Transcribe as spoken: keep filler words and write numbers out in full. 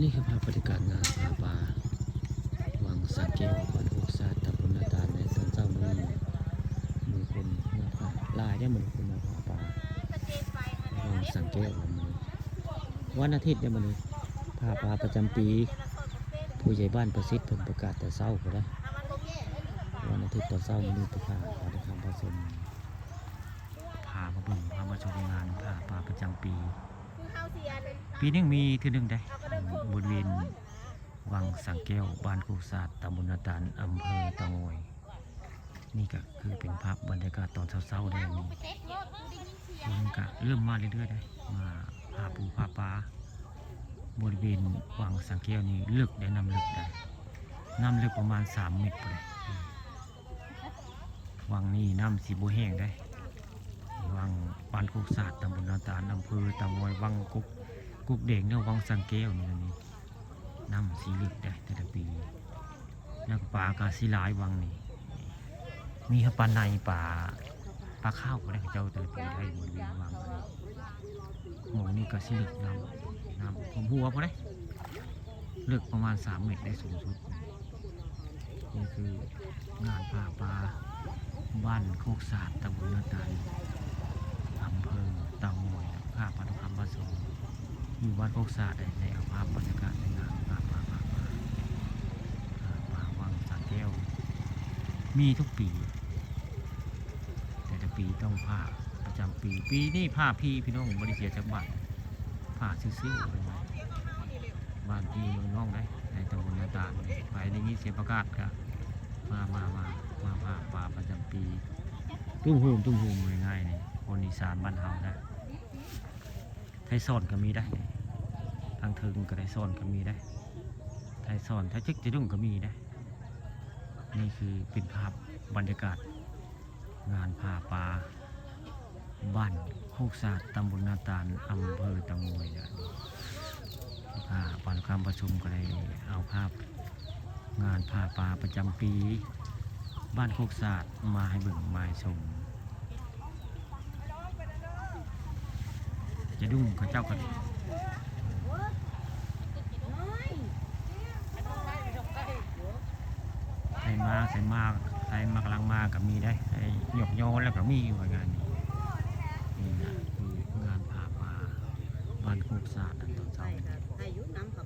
นี่คือภาพบรรยากาศงานผ้าป่าวังสระแก้ว บ้านโคกสาด ตำบลนาตาล ในตอนเช้ามื้อนี้ มีคนมาผ้า หลายเด้อมื้อนี้ คนมาผ้าป่าวังสระแก้วมื้อนี้ วันอาทิตย์เด้อมื้อนี้ ผ้าป่าประจำปี ผู้ใหญ่บ้านประสิทธิ์เพิ่นประกาศแต่เช้าพุ้นเด้อ วันอาทิตย์ตอนเช้ามื้อนี้ ไปผ้า พาไปทำผ้าชม พามาเบิ่ง พามาชมงานผ้าป่าประจำปี ปีหนึ่งมีเทื่อหนึ่งเด้ บริเวณวังสระแก้ว บ้านโคกสาด ตำบลนาตาล อำเภอเตางอย นี่ก็คือเป็นภาพบรรยากาศตอนเช้าๆ เด้อ นี่ คนก็เริ่มมาเรื่อยๆ เด้ มาผ้าปูผ้าป่า บริเวณวังสระแก้วนี่เลิกเด้ น้ำเลิกเด้ น้ำเลิกประมาณสามเมตรพุ้นเด้ วังนี่น้ำสิบ่แห้งเด้ วังบ้านโคกสาด ตำบลนาตาล อำเภอเตางอย วังกก กกแดงเด้อ วังสระแก้วนี่ นี่ น้ำสิเลิกเด้ แต่ละปี แล้วก็ป่าก็สิหลายวังนี่ มีทั้งป่าใน ป่า ป่าข้าวพุ้นเด้ เขาเจ้าแต่ละปีได้บริเวณวังนี่ หม่องนี่ก็สิเลิกน้ำ น้ำท่วมหัวพุ้นเด้ เลิกประมาณสามเมตรได้สูงสุด นี่คืองานผ้าป่าบ้านโคกสาด ตำบลนาตาล อำเภอเตางอย ผ้าป่าทองคำผสม อยู่บ้านโคกสาด ได้ ได้เอาภาพบรรยากาศในงานผ้าป่า ผ้าป่า ผ้าป่าวังสระแก้ว มีทุกปี แต่ละปีต้องผ้าประจำปี ปีนี้ผ้าฟรีพี่น้อง บ่ได้เสียจักบาท ผ้าซื่อๆ บ้านพี่เมืองน้องเด้ ในตำบลนาตาล ไปได้ยินเสียงประกาศก็มา มา มา มาผ้าป่าประจำปี ตุ้มโฮม ตุ้มโฮม ง่ายๆ นี่ คนอีสานบ้านเฮานะ ไทยซ้อนก็มีได้ ทางเทิงก็ไทยซ้อนก็มีได้ ไทยซ้อน ไทยจึกจะดุ้งก็มีได้ นี่คือเป็นภาพบรรยากาศงานผ้าป่า บ้านโคกสาด ตำบลนาตาล อำเภอเตางอยนะ ผ้าป่าคำประชุมก็ได้เอาภาพงานผ้าป่าประจำปี บ้านโคกสาด มาให้เบิ่งมาให้ชม จะดุ้งเขาเจ้าก็ ไทยมา ไทยมา ไทยมากำลังมาก็มีได้ ไทยหยอกยอแล้วก็มี ว่างานนี้ นี่นะคืองานผ้าป่าบ้านโคกสาด อันตอนเช้า ไทยอยู่นำเขา